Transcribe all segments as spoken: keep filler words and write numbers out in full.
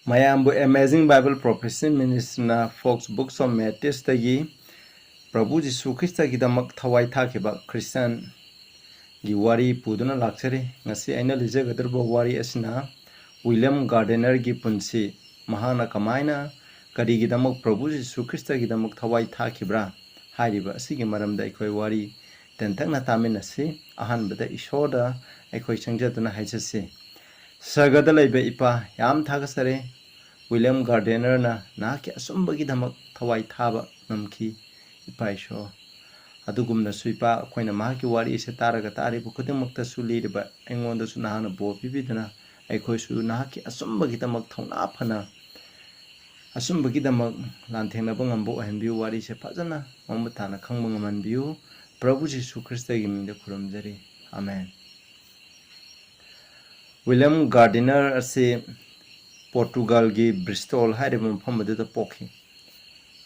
ꯃꯌꯥꯝꯕꯨ Amazing Bible Prophecy Ministryꯅ Fox Books of Martyrsꯇꯒꯤ ꯄ꯭ꯔꯚꯨ ꯖꯤꯁꯨ ꯈ꯭ꯔꯤꯁꯇꯒꯤꯗꯃꯛ ꯊꯋꯥꯏ ꯊꯥꯈꯤꯕ ꯈ꯭ꯔꯤꯁꯇꯤꯌꯥꯟꯒꯤ ꯋꯥꯔꯤ ꯄꯨꯗꯨꯅ ꯂꯥꯛꯆꯔꯤ꯫ ꯉꯁꯤ ꯑꯩꯅ ꯂꯤꯖꯒꯗꯧꯔꯤꯕ ꯋꯥꯔꯤ ꯑꯁꯤꯅ ꯋꯤꯂꯤꯌꯝ ꯒꯥꯔꯗꯦꯅꯔꯒꯤ ꯄꯨꯟꯁꯤ, ꯃꯍꯥꯛꯅ ꯀꯃꯥꯏꯅ, ꯀꯔꯤꯒꯤꯗꯃꯛ ꯄ꯭ꯔꯚꯨ ꯖꯤꯁꯨ ꯈ꯭ꯔꯤꯁꯇꯒꯤꯗꯃꯛ ꯊꯋꯥꯏ ꯊꯥꯈꯤꯕ꯭ꯔꯥ ꯍꯥꯏꯔꯤꯕ ꯑꯁꯤꯒꯤ ꯃꯔꯝꯗ ꯑꯩꯈꯣꯏ ꯋꯥꯔꯤ ꯇꯦꯟꯇꯛꯅ ꯇꯥꯃꯤꯟꯅꯁꯤ꯫ ꯑꯍꯥꯟꯕꯗ ꯏꯁꯣꯔꯗ ꯑꯩꯈꯣꯏ ꯆꯪꯖꯗꯨꯅ ꯍꯥꯏꯖꯁꯤ꯫ ꯁꯔꯒꯗ ꯂꯩꯕ ꯏꯄꯥ, ꯌꯥꯝ ꯊꯥꯒꯠꯆꯔꯤ꯫ ꯋꯤꯂꯤꯌꯝ ꯒꯥꯔꯗꯦꯅꯔꯅ ꯅꯍꯥꯛꯀꯤ ꯑꯆꯨꯝꯕꯒꯤꯗꯃꯛ ꯊꯋꯥꯏ ꯊꯥꯕ ꯉꯝꯈꯤ, ꯏꯄꯥ ꯏꯁꯣꯔ꯫ ꯑꯗꯨꯒꯨꯝꯅꯁꯨ ꯏꯄꯥ, ꯑꯩꯈꯣꯏꯅ ꯃꯍꯥꯛꯀꯤ ꯋꯥꯔꯤ ꯑꯁꯤ ꯇꯥꯔꯒ ꯇꯥꯔꯤꯕ ꯈꯨꯗꯤꯡꯃꯛꯇꯁꯨ ꯂꯤꯔꯤꯕ ꯑꯩꯉꯣꯟꯗꯁꯨ ꯅꯍꯥꯛꯅ ꯕꯣꯔ ꯄꯤꯕꯤꯗꯨꯅ ꯑꯩꯈꯣꯏꯁꯨ ꯅꯍꯥꯛꯀꯤ ꯑꯆꯨꯝꯕꯒꯤꯗꯃꯛ ꯊꯧꯅꯥ ꯐꯅ, ꯑꯆꯨꯝꯕꯒꯤꯗꯃꯛ ꯂꯥꯟꯊꯦꯡꯅꯕ ꯉꯝꯕ ꯑꯣꯏꯍꯟꯕꯤꯌꯨ꯫ ꯋꯥꯔꯤꯁꯦ ꯐꯖꯅ ꯃꯃꯨꯠ ꯇꯥꯅ ꯈꯪꯕ ꯉꯝꯍꯟꯕꯤꯌꯨ꯫ ꯄ꯭ꯔꯚꯨ ꯖꯤꯁꯨ ꯈ꯭ꯔꯤꯁꯇꯒꯤ ꯃꯤꯡꯗ ꯈꯨꯔꯨꯝꯖꯔꯤ꯫ ꯑꯃꯦꯟ꯫ ꯋꯤꯂꯤꯌꯝ ꯒꯥꯔꯗꯤꯅꯔ ꯑꯁꯤ ꯄꯣꯔꯇꯨꯒꯥꯜꯒꯤ ꯕ꯭ꯔꯤꯁꯇꯣꯜ ꯍꯥꯏꯔꯤꯕ ꯃꯐꯝ ꯑꯗꯨꯗ ꯄꯣꯛꯈꯤ꯫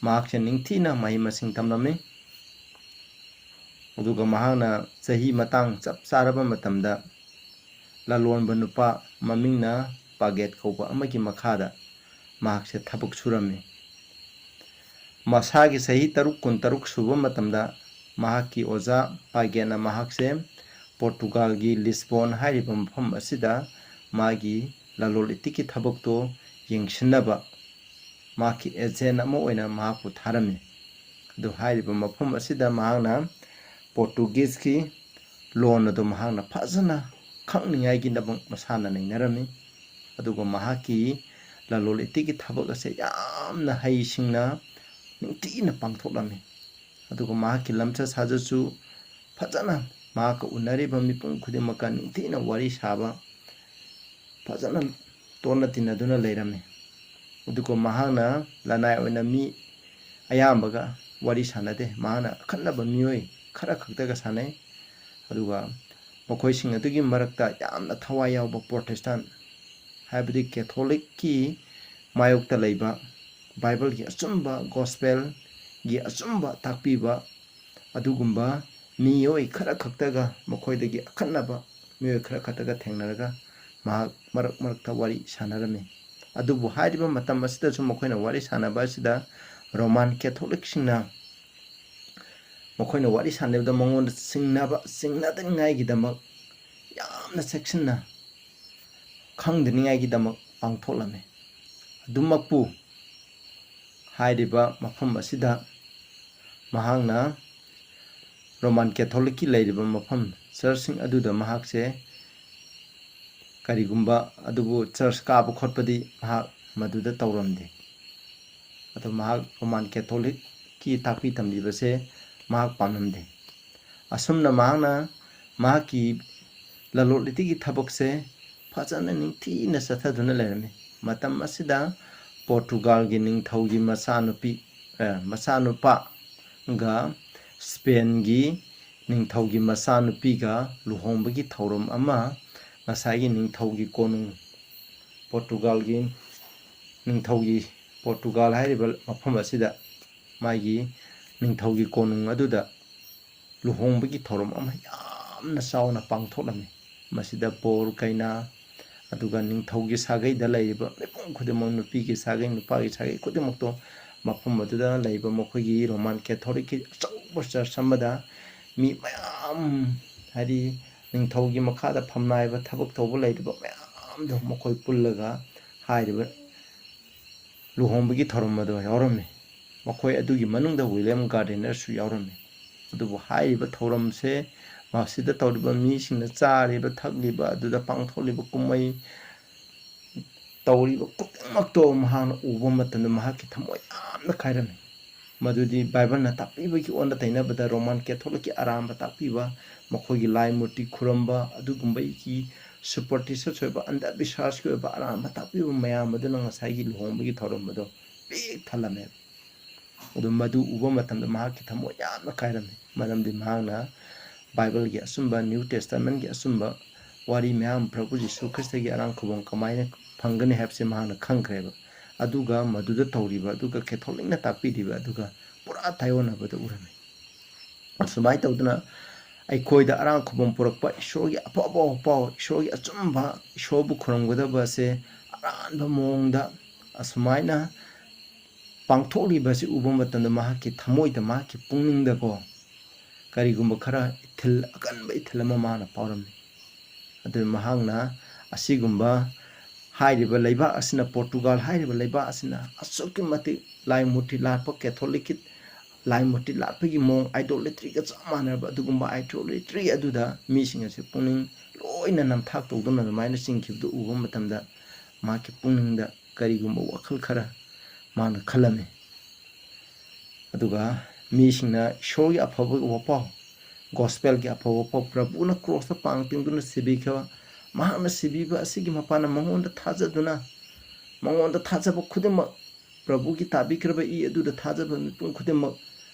ꯃꯍꯥꯛꯁꯦ ꯅꯤꯡꯊꯤꯅ ꯃꯍꯩ ꯃꯁꯤꯡ ꯇꯝꯂꯝꯃꯤ꯫ ꯑꯗꯨꯒ ꯃꯍꯥꯛꯅ ꯆꯍꯤ ꯃꯇꯥꯡ ꯆꯞ ꯆꯥꯔꯕ ꯃꯇꯝꯗ ꯂꯂꯣꯟꯕ ꯅꯨꯄꯥ ꯃꯃꯤꯡꯅ ꯄꯥꯒꯦꯠ ꯀꯧꯕ ꯑꯃꯒꯤ ꯃꯈꯥꯗ ꯃꯍꯥꯛꯁꯦ ꯊꯕꯛ ꯁꯨꯔꯝꯃꯤ꯫ ꯃꯁꯥꯒꯤ ꯆꯍꯤ ꯇꯔꯨꯛ, ꯀꯨꯟꯇꯔꯨꯛ ꯁꯨꯕ ꯃꯇꯝꯗ ꯃꯍꯥꯛꯀꯤ ꯑꯣꯖꯥ ꯄꯥꯒꯦꯠꯅ ꯃꯍꯥꯛꯁꯦ ꯄꯣꯔꯇꯨꯒꯥꯜꯒꯤ ꯂꯤꯁꯕꯣꯟ ꯍꯥꯏꯔꯤꯕ ꯃꯐꯝ ꯑꯁꯤꯗ ꯃꯥꯒꯤ ꯂꯂꯣꯜ ꯏꯇꯤꯛꯀꯤ ꯊꯕꯛꯇꯣ ꯌꯦꯡꯁꯤꯟꯅꯕ ꯃꯍꯥꯛꯀꯤ ꯑꯦꯖꯦꯟ ꯑꯃ ꯑꯣꯏꯅ ꯃꯍꯥꯛꯄꯨ ꯊꯥꯔꯝꯃꯤ꯫ ꯑꯗꯨ ꯍꯥꯏꯔꯤꯕ ꯃꯐꯝ ꯑꯁꯤꯗ ꯃꯍꯥꯛꯅ ꯄꯣꯔꯇꯨꯒꯤꯖꯀꯤ ꯂꯣꯟ ꯑꯗꯨ ꯃꯍꯥꯛꯅ ꯐꯖꯅ ꯈꯪꯅꯤꯡꯉꯥꯏꯒꯤꯗꯃꯛ ꯃꯁꯥꯅ ꯅꯩꯅꯔꯝꯃꯤ꯫ ꯑꯗꯨꯒ ꯃꯍꯥꯛꯀꯤ ꯂꯂꯣꯜ ꯏꯇꯤꯛꯀꯤ ꯊꯕꯛ ꯑꯁꯦ ꯌꯥꯝꯅ ꯍꯩꯁꯤꯡꯅ ꯅꯤꯡꯊꯤꯅ ꯄꯥꯡꯊꯣꯛꯂꯝꯃꯤ꯫ ꯑꯗꯨꯒ ꯃꯍꯥꯛꯀꯤ ꯂꯝꯆꯠ ꯁꯥꯖꯠꯁꯨ ꯐꯖꯅ ꯃꯍꯥꯛꯀ ꯎꯅꯔꯤꯕ ꯃꯤꯄꯨꯝ ꯈꯨꯗꯤꯡꯃꯛꯀ ꯅꯤꯡꯊꯤꯅ ꯋꯥꯔꯤ ꯁꯥꯕ, ꯐꯖꯅ ꯇꯣꯠꯅ ꯇꯤꯟꯅꯗꯨꯅ ꯂꯩꯔꯝꯃꯤ꯫ ꯑꯗꯨꯒ ꯃꯍꯥꯛꯅ ꯂꯅꯥꯏ ꯑꯣꯏꯅ ꯃꯤ ꯑꯌꯥꯝꯕꯒ ꯋꯥꯔꯤ ꯁꯥꯟꯅꯗꯦ꯫ ꯃꯍꯥꯛꯅ ꯑꯈꯟꯅꯕ ꯃꯤꯑꯣꯏ ꯈꯔ ꯈꯛꯇꯒ ꯁꯥꯟꯅꯩ꯫ ꯑꯗꯨꯒ ꯃꯈꯣꯏꯁꯤꯡ ꯑꯗꯨꯒꯤ ꯃꯔꯛꯇ ꯌꯥꯝꯅ ꯊꯋꯥꯏ ꯌꯥꯎꯕ ꯄ꯭ꯔꯣꯇꯦꯁꯇꯥꯟ, ꯍꯥꯏꯕꯗꯤ ꯀꯦꯊꯣꯂꯤꯛꯀꯤ ꯃꯥꯌꯣꯛꯇ ꯂꯩꯕ, ꯕꯥꯏꯕꯜꯒꯤ ꯑꯆꯨꯝꯕ, ꯒꯣꯁꯄꯦꯜꯒꯤ ꯑꯆꯨꯝꯕ ꯇꯥꯛꯄꯤꯕ ꯑꯗꯨꯒꯨꯝꯕ ꯃꯤꯑꯣꯏ ꯈꯔ ꯈꯛꯇꯒ, ꯃꯈꯣꯏꯗꯒꯤ ꯑꯈꯟꯅꯕ ꯃꯤꯑꯣꯏ ꯈꯔ ꯈꯛꯇꯒ ꯊꯦꯡꯅꯔꯒ ꯃꯍꯥꯛ ꯃꯔꯛ ꯃꯔꯛꯇ ꯋꯥꯔꯤ ꯁꯥꯟꯅꯔꯝꯃꯤ꯫ ꯑꯗꯨꯕꯨ ꯍꯥꯏꯔꯤꯕ ꯃꯇꯝ ꯑꯁꯤꯗꯁꯨ ꯃꯈꯣꯏꯅ ꯋꯥꯔꯤ ꯁꯥꯟꯅꯕ ꯑꯁꯤꯗ ꯔꯣꯃꯥꯟ ꯀꯦꯊꯣꯂꯤꯛꯁꯤꯡꯅ ꯃꯈꯣꯏꯅ ꯋꯥꯔꯤ ꯁꯥꯟꯅꯕꯗ ꯃꯉꯣꯟꯗ ꯆꯤꯡꯅꯕ, ꯆꯤꯡꯅꯗꯅꯤꯡꯉꯥꯏꯒꯤꯗꯃꯛ ꯌꯥꯝꯅ ꯆꯦꯛꯁꯤꯟꯅ ꯈꯪꯗꯅꯤꯡꯉꯥꯏꯒꯤꯗꯃꯛ ꯄꯥꯡꯊꯣꯛꯂꯝꯃꯤ꯫ ꯑꯗꯨꯃꯛꯄꯨ ꯍꯥꯏꯔꯤꯕ ꯃꯐꯝ ꯑꯁꯤꯗ ꯃꯍꯥꯛꯅ ꯔꯣꯃꯥꯟ ꯀꯦꯊꯣꯂꯤꯛꯀꯤ ꯂꯩꯔꯤꯕ ꯃꯐꯝ ꯆꯔꯆꯁꯤꯡ ꯑꯗꯨꯗ ꯃꯍꯥꯛꯁꯦ ꯀꯔꯤꯒꯨꯝꯕ ꯑꯗꯨꯕꯨ ꯆꯔꯆ ꯀꯥꯕ ꯈꯣꯠꯄꯗꯤ ꯃꯍꯥꯛ ꯃꯗꯨꯗ ꯇꯧꯔꯝꯗꯦ꯫ ꯑꯗꯣ ꯃꯍꯥꯛ ꯔꯣꯃꯥꯟ ꯀꯦꯊꯣꯂꯤꯛꯀꯤ ꯇꯥꯛꯄꯤ ꯇꯝꯕꯤꯕꯁꯦ ꯃꯍꯥꯛ ꯄꯥꯝꯂꯝꯗꯦ꯫ ꯑꯁꯨꯝꯅ ꯃꯍꯥꯛꯅ ꯃꯍꯥꯛꯀꯤ ꯂꯂꯣꯟ ꯏꯇꯤꯛꯀꯤ ꯊꯕꯛꯁꯦ ꯐꯖꯅ ꯅꯤꯡꯊꯤꯅ ꯆꯠꯊꯗꯨꯅ ꯂꯩꯔꯝꯃꯤ꯫ ꯃꯇꯝ ꯑꯁꯤꯗ ꯄꯣꯔꯇꯨꯒꯥꯜꯒꯤ ꯅꯤꯡꯊꯧꯒꯤ ꯃꯆꯥꯅꯨꯄꯤ, ꯑ, ꯃꯆꯥꯅꯨꯄꯥꯒ ꯁ꯭ꯄꯦꯟꯒꯤ ꯅꯤꯡꯊꯧꯒꯤ ꯃꯆꯥꯅꯨꯄꯤꯒ ꯂꯨꯍꯣꯡꯕꯒꯤ ꯊꯧꯔꯝ ꯑꯃ ꯉꯁꯥꯏꯒꯤ ꯅꯤꯡꯊꯧꯒꯤ ꯀꯣꯅꯨꯡ, ꯄꯣꯔꯇꯨꯒꯥꯜꯒꯤ ꯅꯤꯡꯊꯧꯒꯤ, ꯄꯣꯔꯇꯨꯒꯥꯜ ꯍꯥꯏꯔꯤꯕ ꯃꯐꯝ ꯑꯁꯤꯗ ꯃꯥꯒꯤ ꯅꯤꯡꯊꯧꯒꯤ ꯀꯣꯅꯨꯡ ꯑꯗꯨꯗ ꯂꯨꯍꯣꯡꯕꯒꯤ ꯊꯧꯔꯝ ꯑꯃ ꯌꯥꯝꯅ ꯆꯥꯎꯅ ꯄꯥꯡꯊꯣꯛꯂꯝꯃꯤ꯫ ꯃꯁꯤꯗ ꯕꯣꯔ ꯀꯩꯅꯥ, ꯑꯗꯨꯒ ꯅꯤꯡꯊꯧꯒꯤ ꯁꯥꯒꯩꯗ ꯂꯩꯔꯤꯕ ꯃꯤꯄꯨꯝ ꯈꯨꯗꯤꯡꯃꯛ, ꯅꯨꯄꯤꯒꯤ ꯁꯥꯒꯩ, ꯅꯨꯄꯥꯒꯤ ꯁꯥꯒꯩ ꯈꯨꯗꯤꯡꯃꯛꯇꯣ ꯃꯐꯝ ꯑꯗꯨꯗ ꯂꯩꯕ ꯃꯈꯣꯏꯒꯤ ꯔꯣꯃꯥꯟ ꯀꯦꯊꯣꯂꯤꯛꯀꯤ ꯑꯆꯧꯕ ꯆꯔꯆ ꯑꯃꯗ ꯃꯤ ꯃꯌꯥꯝ, ꯍꯥꯏꯗꯤ ꯅꯤꯡꯊꯧꯒꯤ ꯃꯈꯥꯗ ꯐꯝꯅꯥꯏꯕ ꯊꯕꯛ ꯇꯧꯕ ꯂꯩꯔꯤꯕ ꯃꯌꯥꯝꯗꯣ ꯃꯈꯣꯏ ꯄꯨꯜꯂꯒ ꯍꯥꯏꯔꯤꯕ ꯂꯨꯍꯣꯡꯕꯒꯤ ꯊꯧꯔꯝ ꯑꯗꯣ ꯌꯥꯎꯔꯝꯃꯤ꯫ ꯃꯈꯣꯏ ꯑꯗꯨꯒꯤ ꯃꯅꯨꯡꯗ ꯋꯤꯂꯤꯌꯝ ꯒꯥꯔꯗꯤꯅꯔꯁꯨ ꯌꯥꯎꯔꯝꯃꯤ꯫ ꯑꯗꯨꯕꯨ ꯍꯥꯏꯔꯤꯕ ꯊꯧꯔꯝꯁꯦ ꯃꯁꯤꯗ ꯇꯧꯔꯤꯕ ꯃꯤꯁꯤꯡꯅ ꯆꯥꯔꯤꯕ, ꯊꯛꯂꯤꯕ, ꯑꯗꯨꯗ ꯄꯥꯡꯊꯣꯛꯂꯤꯕ ꯀꯨꯝꯍꯩ ꯇꯧꯔꯤꯕ ꯈꯨꯗꯤꯡꯃꯛꯇꯣ ꯃꯍꯥꯛꯅ ꯎꯕ ꯃꯇꯝꯗ ꯃꯍꯥꯛꯀꯤ ꯊꯃꯣꯏ ꯌꯥꯝꯅ ꯀꯥꯏꯔꯝꯃꯤ꯫ ꯃꯗꯨꯗꯤ ꯕꯥꯏꯕꯜꯅ ꯇꯥꯛꯄꯤꯕꯒꯤ ꯑꯣꯟꯅ ꯇꯩꯅꯕꯗ ꯔꯣꯃꯥꯟ ꯀꯦꯊꯣꯂꯤꯛꯀꯤ ꯑꯔꯥꯟꯕ ꯇꯥꯛꯄꯤꯕ, ꯃꯈꯣꯏꯒꯤ ꯂꯥꯏ ꯃꯨꯔꯇꯤ ꯈꯨꯔꯨꯝꯕ, ꯑꯗꯨꯒꯨꯝꯕꯒꯤ superstitious ꯑꯣꯏꯕ, ꯑꯟꯙꯕꯤꯁ꯭ꯋꯥꯁꯀꯤ ꯑꯣꯏꯕ ꯑꯔꯥꯟꯕ ꯇꯥꯛꯄꯤꯕ ꯃꯌꯥꯝ ꯑꯗꯨꯅ ꯉꯁꯥꯏꯒꯤ ꯂꯨꯍꯣꯡꯕꯒꯤ ꯊꯧꯔꯝ ꯑꯗꯣ ꯄꯤꯛ ꯊꯜꯂꯝꯃꯦꯕ꯫ ꯑꯗꯨ ꯃꯗꯨ ꯎꯕ ꯃꯇꯝꯗ ꯃꯍꯥꯛꯀꯤ ꯊꯃꯣꯏ ꯌꯥꯝꯅ ꯀꯥꯏꯔꯝꯃꯤ, ꯃꯔꯝꯗꯤ ꯃꯍꯥꯛꯅ ꯕꯥꯏꯕꯜꯒꯤ ꯑꯆꯨꯝꯕ, ꯅ꯭ꯌꯨ ꯇꯦꯁꯇꯥꯃꯦꯟꯒꯤ ꯑꯆꯨꯝꯕ ꯋꯥꯔꯤ ꯃꯌꯥꯝ, ꯄ꯭ꯔꯚꯨ ꯖꯤꯁꯨ ꯈ꯭ꯔꯤꯁꯇꯒꯤ ꯑꯔꯥꯡ ꯈꯨꯕꯝ ꯀꯃꯥꯏꯅ ꯐꯪꯒꯅꯤ ꯍꯥꯏꯕꯁꯤ ꯃꯍꯥꯛꯅ ꯈꯪꯈ꯭ꯔꯦꯕ꯫ ꯑꯗꯨꯒ ꯃꯗꯨꯗ ꯇꯧꯔꯤꯕ, ꯑꯗꯨꯒ ꯀꯦꯊꯣꯂꯤꯛꯅ ꯇꯥꯛꯄꯤꯔꯤꯕ, ꯑꯗꯨꯒ ꯄꯨꯔꯥ ꯇꯥꯏꯑꯣꯟꯅꯕꯗ ꯎꯔꯝꯃꯤ꯫ ꯑꯁꯨꯃꯥꯏꯅ ꯇꯧꯗꯅ ꯑꯩꯈꯣꯏꯗ ꯑꯔꯥꯡ ꯈꯨꯕꯝ ꯄꯨꯔꯛꯄ ꯏꯁꯣꯔꯒꯤ ꯑꯐ ꯑꯐꯕ ꯄꯥꯎ, ꯏꯁꯣꯔꯒꯤ ꯑꯆꯨꯝꯕ, ꯏꯁꯣꯔꯕꯨ ꯈꯨꯔꯨꯝꯒꯗꯕ ꯑꯁꯦ ꯑꯔꯥꯟꯕ ꯃꯑꯣꯡꯗ ꯑꯁꯨꯃꯥꯏꯅ ꯄꯥꯡꯊꯣꯛꯂꯤꯕ ꯑꯁꯤ ꯎꯕ ꯃꯇꯝꯗ ꯃꯍꯥꯛꯀꯤ ꯊꯃꯣꯏꯗ, ꯃꯍꯥꯛꯀꯤ ꯄꯨꯛꯅꯤꯡꯗꯀꯣ, ꯀꯔꯤꯒꯨꯝꯕ ꯈꯔ ꯏꯊꯤꯜ, ꯑꯀꯟꯕ ꯏꯊꯤꯜ ꯑꯃ ꯃꯥꯅ ꯐꯥꯎꯔꯝꯃꯤ꯫ ꯑꯗꯨꯅ ꯃꯍꯥꯛꯅ ꯑꯁꯤꯒꯨꯝꯕ ꯍꯥꯏꯔꯤꯕ ꯂꯩꯕꯥꯛ ꯑꯁꯤꯅ, ꯄꯣꯔꯇꯨꯒꯥꯜ ꯍꯥꯏꯔꯤꯕ ꯂꯩꯕꯥꯛ ꯑꯁꯤꯅ ꯑꯁꯨꯛꯀꯤ ꯃꯇꯤꯛ ꯂꯥꯏ ꯃꯨꯔꯇꯤ ꯂꯥꯠꯄ, ꯀꯦꯊꯣꯂꯤꯛꯀꯤ ꯂꯥꯏ ꯃꯨꯔꯇꯤ ꯂꯥꯠꯄꯒꯤ ꯃꯑꯣꯡ, idolatryꯒ ꯆꯞ ꯃꯥꯟꯅꯔꯕ ꯑꯗꯨꯒꯨꯝꯕ idolatry ꯑꯗꯨꯗ ꯃꯤꯁꯤꯡ ꯑꯁꯤ ꯄꯨꯛꯅꯤꯡ ꯂꯣꯏꯅ ꯅꯝꯊꯥꯛ ꯇꯧꯗꯨꯅ ꯑꯗꯨꯃꯥꯏꯅ ꯆꯤꯡꯈꯤꯕꯗꯨ ꯎꯕ ꯃꯇꯝꯗ ꯃꯍꯥꯛꯀꯤ ꯄꯨꯛꯅꯤꯡꯗ ꯀꯔꯤꯒꯨꯝꯕ ꯋꯥꯈꯜ ꯈꯔ ꯃꯥꯅ ꯈꯜꯂꯝꯃꯤ꯫ ꯑꯗꯨꯒ ꯃꯤꯁꯤꯡꯅ ꯏꯁꯣꯔꯒꯤ ꯑꯐꯕ ꯋꯥꯄꯥꯎ, gospelꯒꯤ ꯑꯐꯕ ꯋꯥꯄꯥꯎ, ꯄ꯭ꯔꯚꯨꯅ ꯀ꯭ꯔꯣꯁꯇ ꯄꯥꯡ ꯇꯤꯡꯗꯨꯅ ꯁꯤꯕꯤꯈꯤꯕ, ꯃꯍꯥꯛꯅ ꯁꯤꯕꯤꯕ ꯑꯁꯤꯒꯤ ꯃꯄꯥꯟꯅ ꯃꯉꯣꯟꯗ ꯊꯥꯖꯗꯨꯅ, ꯃꯉꯣꯟꯗ ꯊꯥꯖꯕ ꯈꯨꯗꯤꯡꯃꯛ, ꯄ꯭ꯔꯚꯨꯒꯤ ꯇꯥꯕꯤꯈ꯭ꯔꯕ ꯏ ꯑꯗꯨꯗ ꯊꯥꯖꯕ ꯃꯤꯄꯨꯝ ꯈꯨꯗꯤꯡꯃꯛ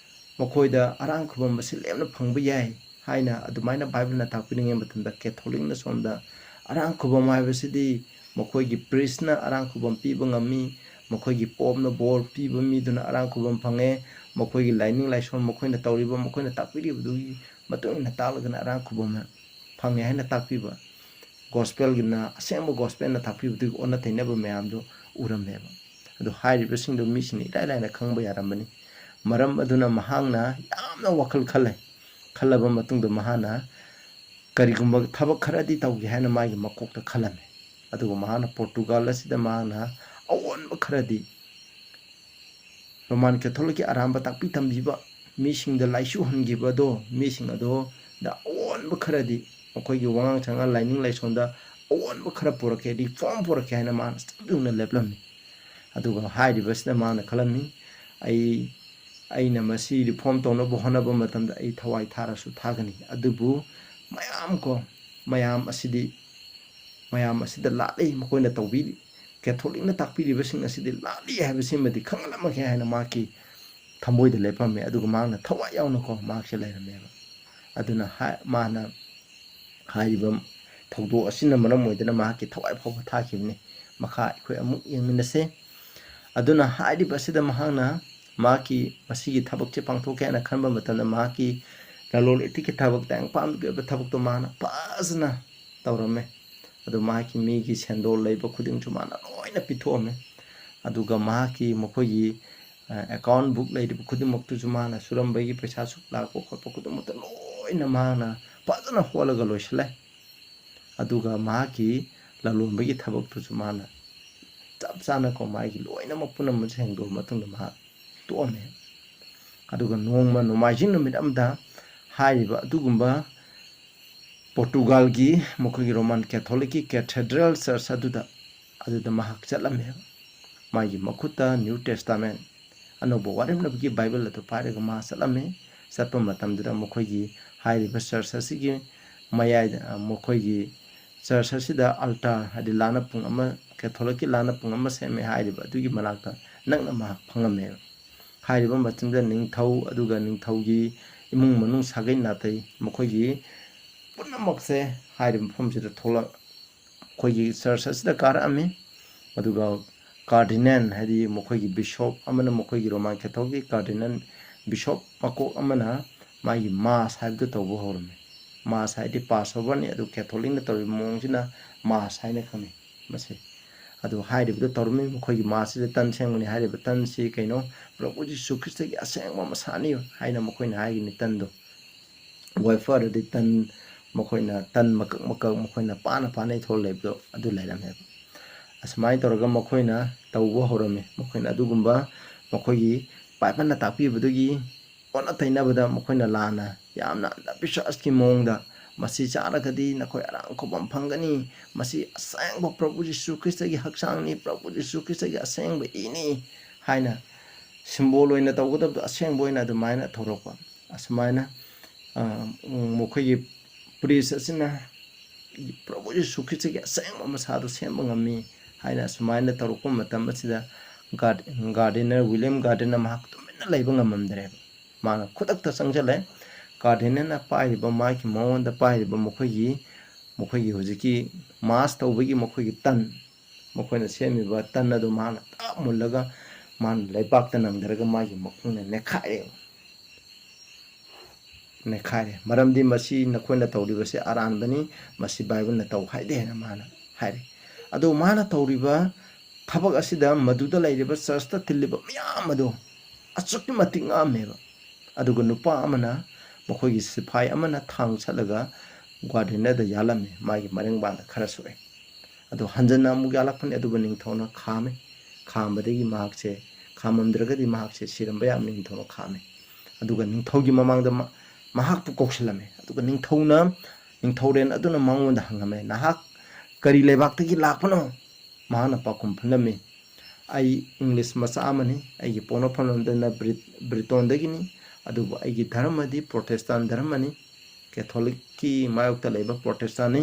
ꯃꯈꯣꯏꯗ ꯑꯔꯥꯡ ꯈꯨꯕꯝ ꯑꯁꯤ ꯂꯦꯝꯅ ꯐꯪꯕ ꯌꯥꯏ ꯍꯥꯏꯅ ꯑꯗꯨꯃꯥꯏꯅ ꯕꯥꯏꯕꯜꯅ ꯇꯥꯛꯄꯤꯔꯤꯉꯩ ꯃꯇꯝꯗ, ꯀꯦꯊꯣꯂꯤꯛꯅ ꯁꯣꯝꯗ ꯑꯔꯥꯡ ꯈꯨꯕꯝ ꯍꯥꯏꯕꯁꯤꯗꯤ ꯃꯈꯣꯏꯒꯤ priestꯅ ꯑꯔꯥꯡ ꯈꯨꯕꯝ ꯄꯤꯕ ꯉꯝꯃꯤ, ꯃꯈꯣꯏꯒꯤ ꯄꯣꯞꯅ ꯕꯣꯔ ꯄꯤꯕ ꯃꯤꯗꯨꯅ ꯑꯔꯥꯡ ꯈꯨꯕꯝ ꯐꯪꯉꯦ, ꯃꯈꯣꯏꯒꯤ ꯂꯥꯏꯅꯤꯡ ꯂꯥꯏꯁꯣꯟ, ꯃꯈꯣꯏꯅ ꯇꯧꯔꯤꯕ, ꯃꯈꯣꯏꯅ ꯇꯥꯛꯄꯤꯔꯤꯕꯗꯨꯒꯤ ꯃꯇꯨꯡ ꯏꯟꯅ ꯇꯥꯛꯂꯒꯅ ꯑꯔꯥꯡ ꯈꯨꯕꯝ ꯐꯪꯉꯦ ꯍꯥꯏꯅ ꯇꯥꯛꯄꯤꯕ꯫ Gospelꯒꯤꯅ, ꯑꯁꯦꯡꯕ gospelꯅ ꯇꯥꯛꯄꯤꯕꯗꯨꯒꯤ ꯑꯣꯟꯅ ꯇꯩꯅꯕ ꯃꯌꯥꯝꯗꯨ ꯎꯔꯝꯃꯦꯕ꯫ ꯑꯗꯨ ꯍꯥꯏꯔꯤꯕꯁꯤꯡꯗꯨ ꯃꯤꯁꯤꯡꯅ ꯏꯔꯥꯏ ꯂꯥꯏꯅ ꯈꯪꯕ ꯌꯥꯔꯝꯕꯅꯤ꯫ ꯃꯔꯝ ꯑꯗꯨꯅ ꯃꯍꯥꯛꯅ ꯌꯥꯝꯅ ꯋꯥꯈꯜ ꯈꯜꯂꯦ꯫ ꯈꯜꯂꯕ ꯃꯇꯨꯡꯗ ꯃꯍꯥꯛꯅ ꯀꯔꯤꯒꯨꯝꯕ ꯊꯕꯛ ꯈꯔꯗꯤ ꯇꯧꯒꯦ ꯍꯥꯏꯅ ꯃꯥꯒꯤ ꯃꯀꯣꯛꯇ ꯈꯜꯂꯝꯃꯤ꯫ ꯑꯗꯨꯒ ꯃꯍꯥꯛꯅ ꯄꯣꯔꯇꯨꯒꯥꯜ ꯑꯁꯤꯗ ꯃꯍꯥꯛꯅ ꯑꯑꯣꯟꯕ ꯈꯔꯗꯤ, ꯔꯣꯃꯥꯟ ꯀꯦꯊꯣꯂꯤꯛꯀꯤ ꯑꯔꯥꯟꯕ ꯇꯥꯛꯄꯤ ꯇꯝꯕꯤꯕ ꯃꯤꯁꯤꯡꯗ ꯂꯥꯏꯆꯨꯍꯟꯈꯤꯕ ꯑꯗꯣ, ꯃꯤꯁꯤꯡ ꯑꯗꯣꯗ ꯑꯑꯣꯟꯕ ꯈꯔꯗꯤ, ꯃꯈꯣꯏꯒꯤ ꯋꯥꯉꯥꯡ ꯁꯉꯥꯡ, ꯂꯥꯏꯅꯤꯡ ꯂꯥꯏꯁꯣꯟꯗ ꯑꯑꯣꯟꯕ ꯈꯔ ꯄꯨꯔꯛꯀꯦ, reform ꯄꯨꯔꯛꯀꯦ ꯍꯥꯏꯅ ꯃꯥꯅ ꯆꯞ ꯌꯨꯡꯅ ꯂꯦꯞꯂꯝꯃꯤ꯫ ꯑꯗꯨꯒ ꯍꯥꯏꯔꯤꯕꯁꯤꯗ ꯃꯥꯅ ꯈꯜꯂꯝꯃꯤ, "ꯑꯩ, ꯑꯩꯅ ꯃꯁꯤ reform ꯇꯧꯅꯕ ꯍꯣꯠꯅꯕ ꯃꯇꯝꯗ ꯑꯩ ꯊꯋꯥꯏ ꯊꯥꯔꯁꯨ ꯊꯥꯒꯅꯤ, ꯑꯗꯨꯕꯨ ꯃꯌꯥꯝ ꯀꯣ, ꯃꯌꯥꯝ ꯑꯁꯤꯗꯤ, ꯃꯌꯥꯝ ꯑꯁꯤꯗ ꯂꯥꯠꯂꯤ, ꯃꯈꯣꯏꯅ ꯇꯧꯕꯤꯔꯤ, ꯀꯦꯊꯣꯂꯤꯛꯅ ꯇꯥꯛꯄꯤꯔꯤꯕꯁꯤꯡ ꯑꯁꯤꯗꯤ ꯂꯥꯠꯂꯤ ꯍꯥꯏꯕꯁꯤꯃꯗꯤ ꯈꯪꯍꯜꯂꯝꯃꯒꯦ" ꯍꯥꯏꯅ ꯃꯍꯥꯛꯀꯤ ꯊꯃꯣꯏꯗ ꯂꯦꯞꯄꯝꯃꯦ꯫ ꯑꯗꯨꯒ ꯃꯍꯥꯛꯅ ꯊꯋꯥꯏ ꯌꯥꯎꯅꯀꯣ ꯃꯍꯥꯛꯁꯦ ꯂꯩꯔꯝꯃꯦꯕ꯫ ꯑꯗꯨꯅ ꯍꯥꯏ-, ꯃꯥꯅ ꯍꯥꯏꯔꯤꯕ ꯊꯧꯗꯣꯛ ꯑꯁꯤꯅ ꯃꯔꯝ ꯑꯣꯏꯗꯨꯅ ꯃꯍꯥꯛꯀꯤ ꯊꯋꯥꯏ ꯐꯥꯎꯕ ꯊꯥꯈꯤꯕꯅꯤ꯫ ꯃꯈꯥ ꯑꯩꯈꯣꯏ ꯑꯃꯨꯛ ꯌꯦꯡꯃꯤꯟꯅꯁꯦ꯫ ꯑꯗꯨꯅ ꯍꯥꯏꯔꯤꯕ ꯑꯁꯤꯗ ꯃꯍꯥꯛꯅ ꯃꯍꯥꯛꯀꯤ ꯃꯁꯤꯒꯤ ꯊꯕꯛꯁꯦ ꯄꯥꯡꯊꯣꯛꯀꯦ ꯍꯥꯏꯅ ꯈꯟꯕ ꯃꯇꯝꯗ ꯃꯍꯥꯛꯀꯤ ꯂꯂꯣꯟ ꯏꯇꯤꯛꯀꯤ ꯊꯕꯛ, ꯇꯥꯏꯕꯪ ꯄꯥꯟꯕꯒꯤ ꯑꯣꯏꯕ ꯊꯕꯛꯇꯣ ꯃꯍꯥꯛꯅ ꯐꯖꯅ ꯇꯧꯔꯝꯃꯦ꯫ ꯑꯗꯨ ꯃꯍꯥꯛꯀꯤ ꯃꯤꯒꯤ ꯁꯦꯟꯗꯣꯜ ꯂꯩꯕ ꯈꯨꯗꯤꯡꯁꯨ ꯃꯥꯅ ꯂꯣꯏꯅ ꯄꯤꯊꯣꯛꯑꯝꯃꯦ꯫ ꯑꯗꯨꯒ ꯃꯍꯥꯛꯀꯤ ꯃꯈꯣꯏꯒꯤ ꯑꯦꯀꯥꯎꯟ ꯕꯨꯛ ꯂꯩꯔꯤꯕ ꯈꯨꯗꯤꯡꯃꯛꯇꯨꯁꯨ ꯃꯥꯅ ꯁꯨꯔꯝꯕꯒꯤ ꯄꯩꯁꯥ ꯁꯨꯛ ꯂꯥꯛꯄ ꯈꯣꯠꯄ ꯈꯨꯗꯤꯡꯃꯛꯇ ꯂꯣꯏꯅ ꯃꯍꯥꯛꯅ ꯐꯖꯅ ꯍꯣꯠꯂꯒ ꯂꯣꯏꯁꯤꯜꯂꯦ꯫ ꯑꯗꯨꯒ ꯃꯍꯥꯛꯀꯤ ꯂꯂꯣꯟꯕꯒꯤ ꯊꯕꯛꯇꯨꯁꯨ ꯃꯥꯅ ꯆꯞ ꯆꯥꯅꯀꯣ ꯃꯥꯒꯤ ꯂꯣꯏꯅꯃꯛ ꯄꯨꯝꯅꯃꯛꯁꯦ ꯍꯦꯡꯗꯣꯛꯑ ꯃꯇꯨꯡꯗ ꯃꯍꯥꯛ ꯇꯣꯛꯑꯝꯃꯦ꯫ ꯑꯗꯨꯒ ꯅꯣꯡꯃ ꯅꯣꯡꯃꯥꯏꯖꯤꯡ ꯅꯨꯃꯤꯠ ꯑꯃꯗ ꯍꯥꯏꯔꯤꯕ ꯑꯗꯨꯒꯨꯝꯕ ꯄꯣꯔꯇꯨꯒꯥꯜꯒꯤ ꯃꯈꯣꯏꯒꯤ ꯔꯣꯃꯥꯟ ꯀꯦꯊꯣꯂꯤꯛꯀꯤ ꯀꯦꯊꯦꯗ꯭ꯔꯦꯜ ꯆꯔꯆ ꯑꯗꯨꯗ, ꯑꯗꯨꯗ ꯃꯍꯥꯛ ꯆꯠꯂꯝꯃꯦ꯫ ꯃꯥꯒꯤ ꯃꯈꯨꯠꯇ ꯅ꯭ꯌꯨ ꯇꯦꯁꯇꯥꯃꯦꯟ, ꯑꯅꯧꯕ ꯋꯥꯔꯦꯝꯅꯕꯒꯤ ꯕꯥꯏꯕꯜ ꯑꯗꯨ ꯄꯥꯏꯔꯒ ꯃꯥ ꯆꯠꯂꯝꯃꯤ꯫ ꯆꯠꯄ ꯃꯇꯝꯗꯨꯗ ꯃꯈꯣꯏꯒꯤ ꯍꯥꯏꯔꯤꯕ ꯆꯔꯆ ꯑꯁꯤꯒꯤ ꯃꯌꯥꯏꯗ, ꯑ, ꯃꯈꯣꯏꯒꯤ ꯆꯔꯆ ꯑꯁꯤꯗ ꯑꯜꯇꯥꯔ, ꯍꯥꯏꯗꯤ ꯂꯥꯟꯅ ꯄꯨꯡ ꯑꯃ, ꯀꯦꯊꯣꯂꯤꯛꯀꯤ ꯂꯥꯟꯅ ꯄꯨꯡ ꯑꯃ ꯁꯦꯝꯃꯦ ꯍꯥꯏꯔꯤꯕ ꯑꯗꯨꯒꯤ ꯃꯅꯥꯛꯇ ꯅꯛꯅ ꯃꯍꯥꯛ ꯐꯪꯉꯝꯃꯦꯕ꯫ ꯍꯥꯏꯔꯤꯕ ꯃꯇꯝꯗ ꯅꯤꯡꯊꯧ, ꯑꯗꯨꯒ ꯅꯤꯡꯊꯧꯒꯤ ꯏꯃꯨꯡ ꯃꯅꯨꯡ, ꯁꯥꯒꯩ ꯅꯥꯇꯩ, ꯃꯈꯣꯏꯒꯤ ꯄꯨꯝꯅꯃꯛꯁꯦ ꯍꯥꯏꯔꯤꯕ ꯃꯐꯝꯁꯤꯗ ꯊꯣꯛꯂꯛ-, ꯑꯩꯈꯣꯏꯒꯤ ꯆꯔꯆ ꯑꯁꯤꯗ ꯀꯥꯔꯛꯑꯝꯃꯤ꯫ ꯑꯗꯨꯒ ꯀꯥꯔꯗꯤꯅꯦꯜ, ꯍꯥꯏꯗꯤ ꯃꯈꯣꯏꯒꯤ ꯕꯤꯁꯣꯞ ꯑꯃꯅ, ꯃꯈꯣꯏꯒꯤ ꯔꯣꯃꯥꯟ ꯀꯦꯊꯣꯂꯤꯛꯀꯤ ꯀꯥꯔꯗꯤꯅꯦꯜ ꯕꯤꯁꯣꯞ ꯃꯀꯣꯛ ꯑꯃꯅ ꯃꯥꯒꯤ ꯃꯥꯁ ꯍꯥꯏꯕꯗꯨ ꯇꯧꯕ ꯍꯧꯔꯝꯃꯤ꯫ ꯃꯥꯁ ꯍꯥꯏꯗꯤ ꯄꯥꯁ ꯑꯣꯚꯔꯅꯤ, ꯑꯗꯨ ꯀꯦꯊꯣꯂꯤꯛꯅ ꯇꯧꯔꯤꯕ ꯃꯑꯣꯡꯁꯤꯅ ꯃꯥꯁ ꯍꯥꯏꯅ ꯈꯪꯅꯩ꯫ ꯃꯁꯤ ꯑꯗꯨ ꯍꯥꯏꯔꯤꯕꯗꯨ ꯇꯧꯔꯝꯃꯤ꯫ ꯃꯈꯣꯏꯒꯤ ꯃꯥꯁꯁꯤꯗ ꯇꯟ ꯁꯦꯡꯕꯅꯤ꯫ ꯍꯥꯏꯔꯤꯕ ꯇꯟꯁꯤ ꯀꯩꯅꯣ? ꯄ꯭ꯔꯚꯨ ꯖꯤꯁꯨ ꯈ꯭ꯔꯤꯁꯇꯒꯤ ꯑꯁꯦꯡꯕ ꯃꯁꯥꯅꯤ ꯍꯥꯏꯅ ꯃꯈꯣꯏꯅ ꯍꯥꯏꯒꯅꯤ ꯇꯟꯗꯣ꯫ ꯋꯦꯐꯔꯗꯤ ꯇꯟ, ꯃꯈꯣꯏꯅ ꯇꯟ ꯃꯀꯛ ꯃꯀꯛ ꯃꯈꯣꯏꯅ ꯄꯥꯅ ꯄꯥꯅ ꯏꯊꯣꯛꯑ ꯂꯩꯕꯗꯣ ꯑꯗꯨ ꯂꯩꯔꯝꯃꯦꯕ꯫ ꯑꯁꯨꯃꯥꯏꯅ ꯇꯧꯔꯒ ꯃꯈꯣꯏꯅ ꯇꯧꯕ ꯍꯧꯔꯝꯃꯤ꯫ ꯃꯈꯣꯏꯅ ꯑꯗꯨꯒꯨꯝꯕ ꯃꯈꯣꯏꯒꯤ ꯕꯥꯏꯕꯜꯅ ꯇꯥꯛꯄꯤꯕꯗꯨꯒꯤ ꯑꯣꯟꯅ ꯇꯩꯅꯕꯗ ꯃꯈꯣꯏꯅ ꯂꯥꯟꯅ ꯌꯥꯝꯅ ꯑꯟꯙꯕꯤꯁ꯭ꯋꯥꯁꯀꯤ ꯃꯑꯣꯡꯗ, "ꯃꯁꯤ ꯆꯥꯔꯒꯗꯤ ꯅꯈꯣꯏ ꯑꯔꯥꯝ ꯈꯧꯕꯝ ꯐꯪꯒꯅꯤ, ꯃꯁꯤ ꯑꯁꯦꯡꯕ ꯄ꯭ꯔꯚꯨ ꯖꯤꯁꯨ ꯈ꯭ꯔꯤꯁꯇꯒꯤ ꯍꯛꯆꯥꯡꯅꯤ, ꯄ꯭ꯔꯚꯨ ꯖꯤꯁꯨ ꯈ꯭ꯔꯤꯁꯇꯒꯤ ꯑꯁꯦꯡꯕ ꯏꯅꯤ" ꯍꯥꯏꯅ ꯁꯤꯝꯕꯣꯜ ꯑꯣꯏꯅ ꯇꯧꯒꯗꯕꯗꯣ ꯑꯁꯦꯡꯕ ꯑꯣꯏꯅ ꯑꯗꯨꯃꯥꯏꯅ ꯇꯧꯔꯛꯄ꯫ ꯑꯁꯨꯃꯥꯏꯅ, ꯑ, ꯃꯈꯣꯏꯒꯤ ꯄ꯭ꯔꯤꯁ ꯑꯁꯤꯅ ꯄ꯭ꯔꯚꯨ ꯖꯤꯁꯨ ꯈ꯭ꯔꯤꯁꯇꯒꯤ ꯑꯁꯦꯡꯕ ꯃꯁꯥꯗꯨ ꯁꯦꯝꯕ ꯉꯝꯃꯤ ꯍꯥꯏꯅ ꯑꯁꯨꯃꯥꯏꯅ ꯇꯧꯔꯛꯄ ꯃꯇꯝ ꯑꯁꯤꯗ ꯒꯥꯔꯗ-, ꯒꯥꯔꯗꯦꯅꯔ, ꯋꯤꯂꯤꯌꯝ ꯒꯥꯔꯗꯦꯅꯔ ꯃꯍꯥꯛ ꯇꯨꯃꯤꯟꯅ ꯂꯩꯕ ꯉꯝꯃꯝꯗ꯭ꯔꯦꯕ꯫ ꯃꯥꯅ ꯈꯨꯗꯛꯇ ꯆꯪꯁꯤꯜꯂꯦ꯫ ꯒꯥꯔꯗꯦꯅꯔꯅ ꯄꯥꯏꯔꯤꯕ, ꯃꯥꯒꯤ ꯃꯉꯣꯟꯗ ꯄꯥꯏꯔꯤꯕ ꯃꯈꯣꯏꯒꯤ, ꯃꯈꯣꯏꯒꯤ ꯍꯧꯖꯤꯛꯀꯤ ꯃꯥꯁ ꯇꯧꯕꯒꯤ ꯃꯈꯣꯏꯒꯤ ꯇꯟ, ꯃꯈꯣꯏꯅ ꯁꯦꯝꯃꯤꯕ ꯇꯟ ꯑꯗꯨ ꯃꯍꯥꯛꯅ ꯇꯥꯞ ꯃꯨꯜꯂꯒ ꯃꯥꯅ ꯂꯩꯕꯥꯛꯇ ꯅꯪꯊꯔꯒ ꯃꯥꯒꯤ ꯃꯈꯣꯡꯅ ꯅꯦꯠꯈꯥꯏꯔꯦꯕ꯫ ꯅꯩꯈꯥꯏꯔꯦ꯫ ꯃꯔꯝꯗꯤ ꯃꯁꯤ ꯅꯈꯣꯏꯅ ꯇꯧꯔꯤꯕꯁꯤ ꯑꯔꯥꯟꯕꯅꯤ, ꯃꯁꯤ ꯕꯥꯏꯕꯜꯅ ꯇꯧ ꯍꯥꯏꯗꯦ ꯍꯥꯏꯅ ꯃꯥꯅ ꯍꯥꯏꯔꯦ꯫ ꯑꯗꯨ ꯃꯥꯅ ꯇꯧꯔꯤꯕ ꯊꯕꯛ ꯑꯁꯤꯗ ꯃꯗꯨꯗ ꯂꯩꯔꯤꯕ ꯆꯔꯆꯇ ꯇꯤꯜꯂꯤꯕ ꯃꯌꯥꯝ ꯑꯗꯨ ꯑꯁꯨꯛꯀꯤ ꯃꯇꯤꯛ ꯉꯛꯑꯝꯃꯦꯕ꯫ ꯑꯗꯨꯒ ꯅꯨꯄꯥ ꯑꯃꯅ, ꯃꯈꯣꯏꯒꯤ ꯁꯤꯐꯥꯏ ꯑꯃꯅ ꯊꯥꯡ ꯁꯠꯂꯒ ꯒꯥꯔꯗꯦꯅꯔꯗ ꯌꯥꯜꯂꯝꯃꯦ, ꯃꯥꯒꯤ ꯃꯔꯦꯡꯕꯥꯟꯗ ꯈꯔ ꯁꯣꯛꯑꯦ꯫ ꯑꯗꯨ ꯍꯟꯖꯟꯅ ꯑꯃꯨꯛ ꯌꯥꯜꯂꯛꯄꯅꯤ, ꯑꯗꯨꯕꯨ ꯅꯤꯡꯊꯧꯅ ꯈꯥꯝꯃꯦ꯫ ꯈꯥꯝꯕꯗꯒꯤ ꯃꯍꯥꯛꯁꯦ, ꯈꯥꯝꯃꯝꯗ꯭ꯔꯒꯗꯤ ꯃꯍꯥꯛꯁꯦ ꯁꯤꯔꯝꯕ ꯌꯥꯕꯅꯤ, ꯅꯤꯡꯊꯧꯅ ꯈꯥꯝꯃꯦ꯫ ꯑꯗꯨꯒ ꯅꯤꯡꯊꯧꯒꯤ ꯃꯃꯥꯡꯗ ꯃ-, ꯃꯍꯥꯛꯄꯨ ꯀꯧꯁꯤꯜꯂꯝꯃꯦ꯫ ꯑꯗꯨꯒ ꯅꯤꯡꯊꯧꯅ, ꯅꯤꯡꯊꯧꯔꯦꯜ ꯑꯗꯨꯅ ꯃꯉꯣꯟꯗ ꯍꯪꯉꯝꯃꯦ, "ꯅꯍꯥꯛ ꯀꯔꯤ ꯂꯩꯕꯥꯛꯇꯒꯤ ꯂꯥꯛꯄꯅꯣ?" ꯃꯍꯥꯛꯅ ꯄꯥꯎꯈꯨꯝ ꯈꯨꯝꯂꯝꯃꯤ, "ꯑꯩ ꯏꯪꯂꯤꯁ ꯃꯆꯥ ꯑꯃꯅꯤ, ꯑꯩꯒꯤ ꯄꯣꯛꯅꯐꯝ ꯂꯝꯗꯝꯅ ꯕ꯭ꯔꯤꯠ-, ꯕ꯭ꯔꯤꯇꯣꯟꯗꯒꯤꯅꯤ, ꯑꯗꯨꯕꯨ ꯑꯩꯒꯤ ꯙꯔꯃꯗꯤ ꯄ꯭ꯔꯣꯇꯦꯁꯇꯥꯟ ꯙꯔꯃꯅꯤ, ꯀꯦꯊꯣꯂꯤꯛꯀꯤ ꯃꯥꯌꯣꯛꯇ ꯂꯩꯕ ꯄ꯭ꯔꯣꯇꯦꯁꯇꯥꯟꯅꯤ,